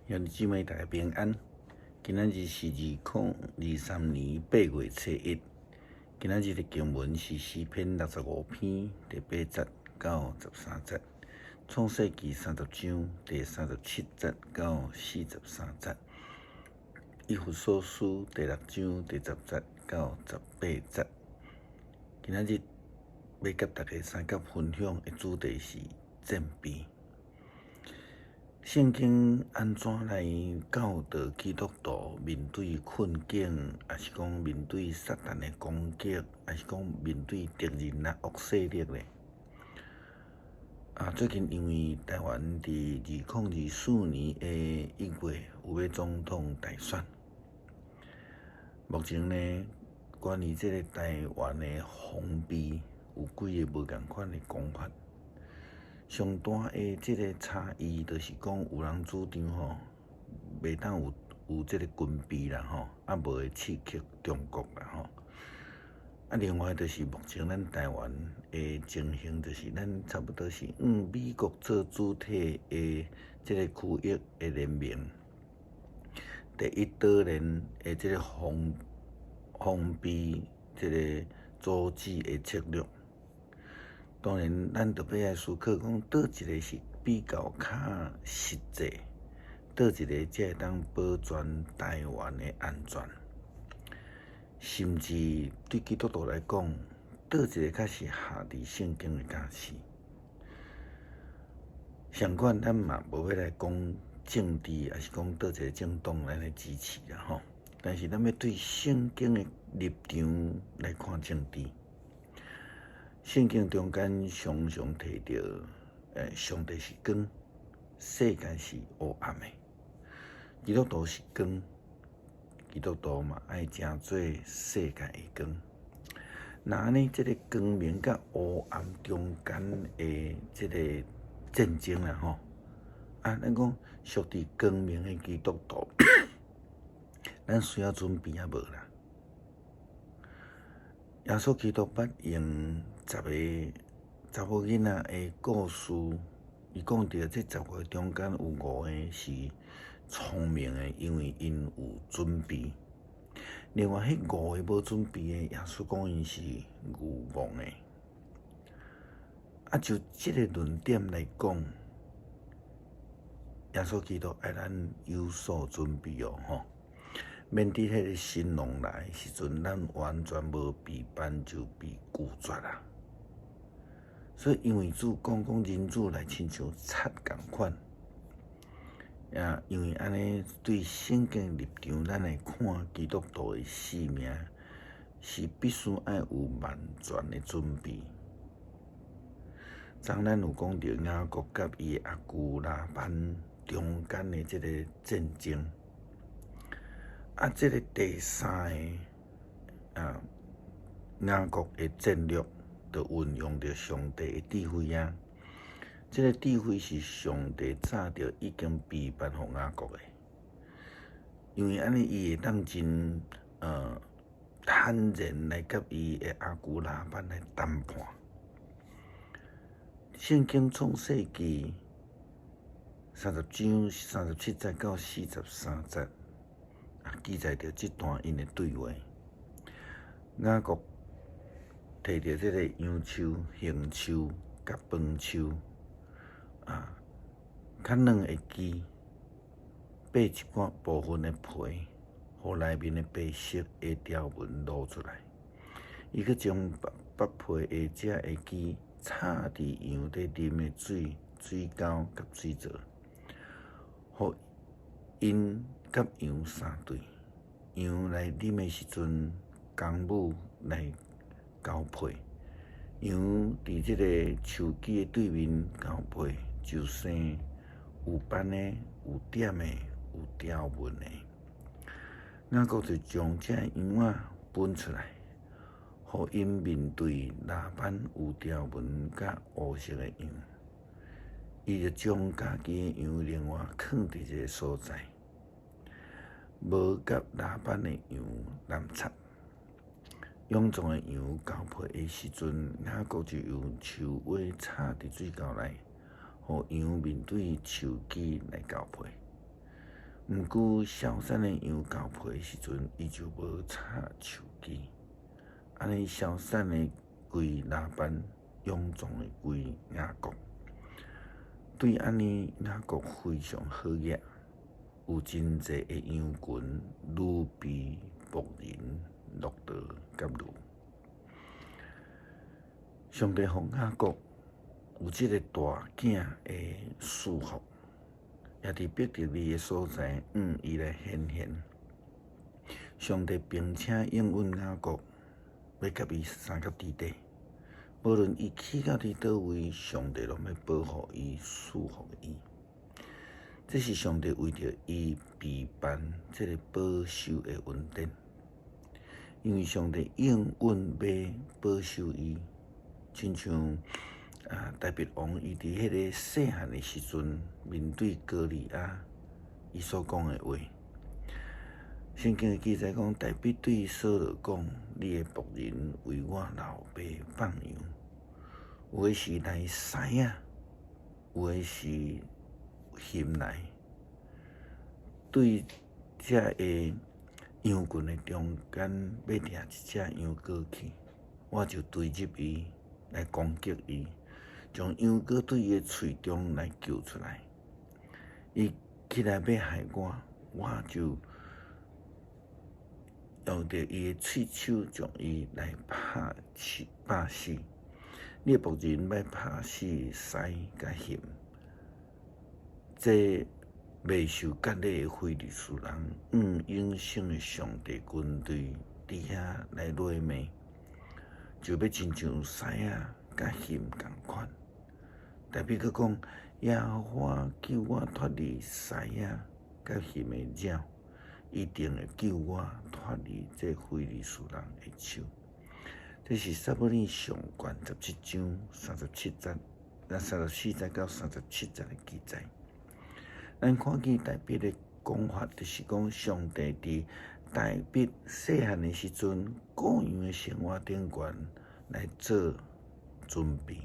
兄弟姊妹大家平安。今仔日是2023年8月初1。今仔日的經文是詩篇65篇第8節到13節，創世記30章第37節到43節，以弗所書第6章第10節到18節。今仔日欲佮大家相佮分享的主題是戰備。聖經按怎來教導基督徒面對困境，抑是講面對撒旦的攻擊，抑是講面對敵人啊惡勢力咧？啊，最近因為台灣佇2024年的1月有欲總統大選，目前呢，關於這個台灣的防備有幾个無仝款的講法。上大的這个差異，就是講有人主張吼，袂當有這个軍備啦吼，啊無會刺激中國啦吼。啊，另外就是目前咱台灣的情形，就是咱差不多是向美國做主體的這个區域的聯盟，第一島鏈的這个防備這个組織的策略。當然，咱著欲來思考講，佗一个是比較較實際，佗一个才會當保全台灣的安全，甚至對基督徒來講，佗一个較是合佇聖經的教示。儘管咱嘛無欲來講政治，抑是講佗一个政黨咱來支持啦吼，但是咱欲對聖經的立場來看政治。聖經中間常常提著，上帝是光，世界是烏暗的。基督徒是光，基督徒嘛愛成做世界的光。若按呢，這个光明佮烏暗中間的這个戰爭啦吼，啊，咱講屬佇光明的基督徒，咱需要準備抑無啦？耶穌基督捌用十个查某囡仔的故事，伊講著這十個中間有五个是聰明的，因為𪜶有準備；另外彼五个無準備的，耶穌講𪜶是愚戇的。啊，就這个論點來講，耶穌基督愛咱有所準備哦，吼。免佇彼个新郎來的時陣，咱完全無備辦就被拒絕啊！所以因為主講講人子來親像賊仝款，啊，因為按呢對聖經立場，咱來看基督徒的使命是必須愛有萬全的準備。昨咱有講著雅各佮伊的阿舅拉班中間的這个戰爭。啊，這个第三个啊，雅各的戰略，就運用著上帝的智慧啊。這个智慧是上帝早就已經備辦予雅各的，因為按呢，伊會當真坦然來佮伊的阿舅拉班來談判。聖經創世記30章37節到43節。記載著這段𪜶的對話。雅各提著這个楊樹、杏樹佮楓樹，啊，較軟的枝，擘一寡部分的皮，予內面的白色的條紋露出來。伊閣將剝皮下遮的枝插佇羊佇啉的水水溝佮水槽，予𪜶佮羊相對，羊來啉的時陣，公母來交配，羊佇這个樹枝的對面交配，就生有斑的、有點的、有條紋的。雅各就將這羊仔分出來，予𪜶面對拉班有條紋佮烏色的羊，伊就將家己的羊另外囥佇一个所在。無佮拉班的羊攕插，勇壯的羊交配的時陣，雅各就用樹葦插佇水溝內，予羊面對樹枝來交配。毋過消散的羊交配的時陣，伊就無插樹枝。按呢消散的歸拉班，勇壯的歸雅各。對按呢，雅各非常好額，有真濟的羊群，女婢僕人、駱駝佮驢。上帝予雅各有這个大囝的賜福，也佇伯特利的所在，向伊來顯現。上帝並且應允雅各，欲共伊相佮佇底。無論伊去到佇佗位，上帝攏欲保護伊、賜福伊。這是上帝為著伊備辦這个保守的恩典，因為上帝應允欲保守伊，親像大衛王伊佇彼個細漢的時陣，面對歌利亞，伊所講的話。聖經的記載講，大衛對掃羅講：你的僕人為我老爸放羊，有的是來獅仔，有的是熊來，對這个羊群的中間，欲掠一隻羊羔去，我就追入伊來攻擊伊，將羊羔對伊的喙中來救出來。伊起來欲害我，我就用著伊的喙鬚將伊來拍死。拍死。你的僕人欲拍死獅佮熊，這未受割禮的非利士人，向永生的上帝軍隊佇遐來掠命，就欲親像獅仔佮熊仝款。大衛閣講：耶和華救我脫離獅仔佮熊的爪，一定會救我脫離這非利士人的手。這是撒母耳上卷17章37節、34節到37節的記載。咱看見大衛的講法，就是講上帝佇大衛細漢的時陣，顧羊的生活頂懸來做準備。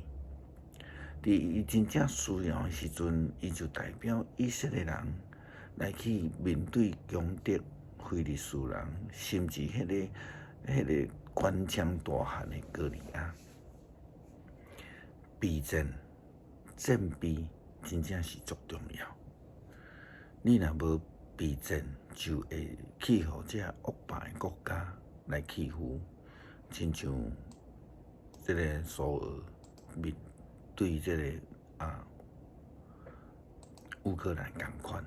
佇伊真正需要的時陣，伊就代表以色列人來去面對強敵非利士人，甚至彼個頑強大漢的歌利亞。備戰、戰備真正是足重要。你若無備戰，就會去予這惡霸的國家來欺負，親像這个蘇俄面對這个烏克蘭仝款。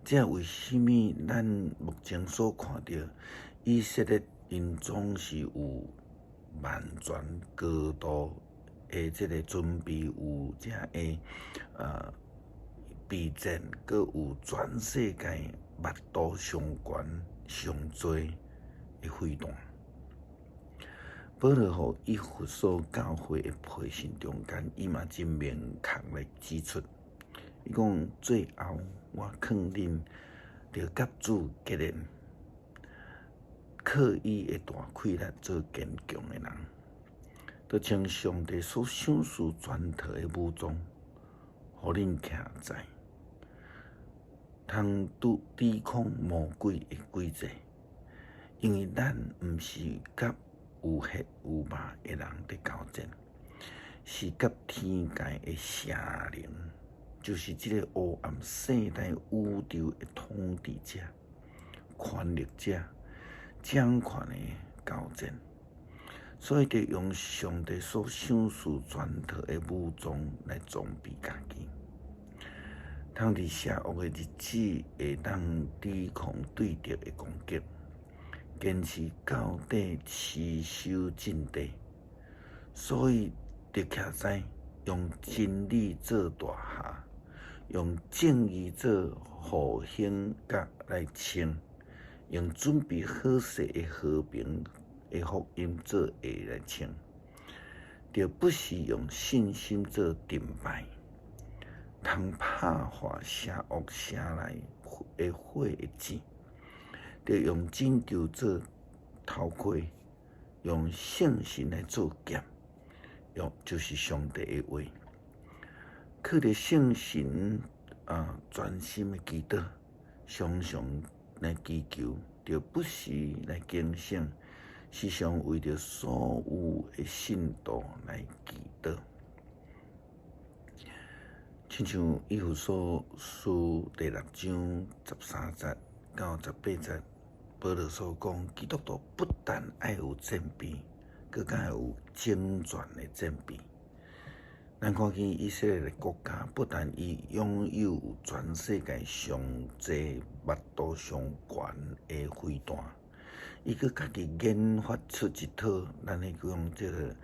這為啥物咱目前所看著以色列𪜶總是有萬全高度的這个準備，有這个備戰，閣有全世界密度上懸上濟的飛彈。保羅予以弗所教會的批信中間，伊嘛真明確來指出，伊講最後我勸恁，著佮主結連，靠伊的大氣力做堅強的人，就穿上帝所賞賜全套的武裝，予恁徛在，通拄抵抗魔鬼的詭計。因為咱毋是佮有血有肉的人佇交戰，是佮天界的邪靈，就是這個黑暗世代宇宙的統治者、權力者、掌權的交戰。所以，得用上帝所賞賜全套的武裝來裝備家己，通佇邪惡的日子會當抵抗對敵的攻擊，堅持到底，持守陣地。所以，得徛在用真理做大廈，用正義做護胸甲來穿，用準備好勢的和平的福音做鞋來穿，著不時用信心做盾牌，通拍破邪惡城內的火的箭，著用拯救做頭盔，用聖神來做劍，用就是上帝的話，靠著聖神啊，專心的祈禱，常常來祈求，著不時來警醒，時常為著所有的信徒來祈禱。親像以弗所書第六章13節到18節，保羅所講，基督徒不但愛有戰備，閣較愛有整全的戰備。咱看見以色列的國家，不但伊擁有全世界上濟密度上懸的飛彈，伊閣家己研發出一套，咱咧講這個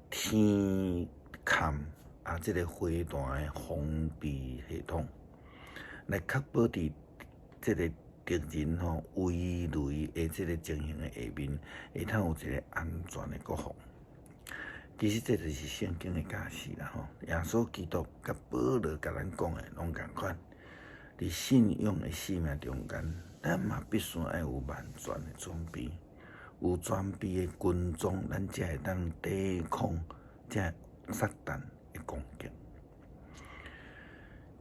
天崁啊，這個飛彈的防備系統，來確保佇這個敵人吼圍雷的這個情形的下面，會通有一個安全的國防。其實這就是聖經的教示啦吼，耶穌基督佮保羅共咱講的攏仝款。佇信仰的生命中間，咱嘛必須愛有萬全的準備，有全備的軍裝，咱才會當抵抗這撒旦的攻擊。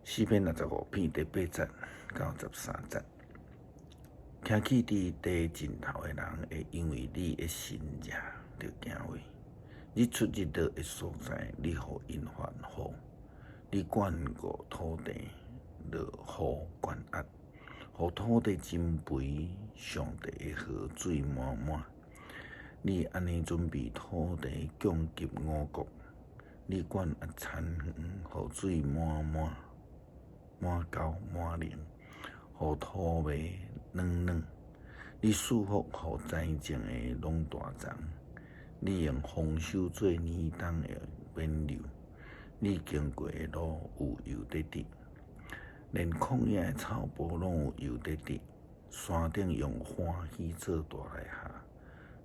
詩篇65篇第8節到13節，徛起佇地盡頭的人會因為你的神跡著驚畏。日出日落的所在，你予𪜶發雨；你灌溉土地，落雨懸壓，予土地真肥，上帝的河水滿滿。你按呢準備土地，供給五穀；你灌壓田園，予水滿滿，滿溝滿靈，予土麥軟軟。你賜福予栽種的攏大欉。你用豐收做年冬的挽留，你經過的路有油佇滴，連曠野的草埔攏有油佇滴。山頂用歡喜做大來下，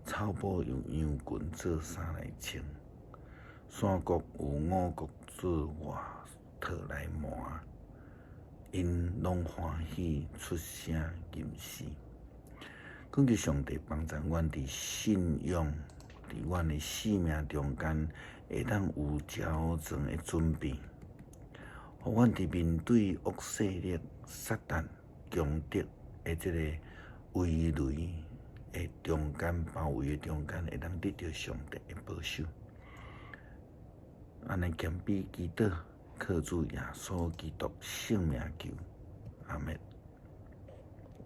草埔用羊群做衫來穿。山谷有五穀做外套來縵，𪜶攏歡喜出聲吟詩。懇求上帝幫助阮佇信仰，佇阮的生命中間，會當有周全的準備，予阮佇面對惡勢力、撒旦強敵的這個圍雷的中間、包圍的中間，會當得著上帝的保守。按呢謙卑祈禱，靠主耶穌基督聖名求，阿們。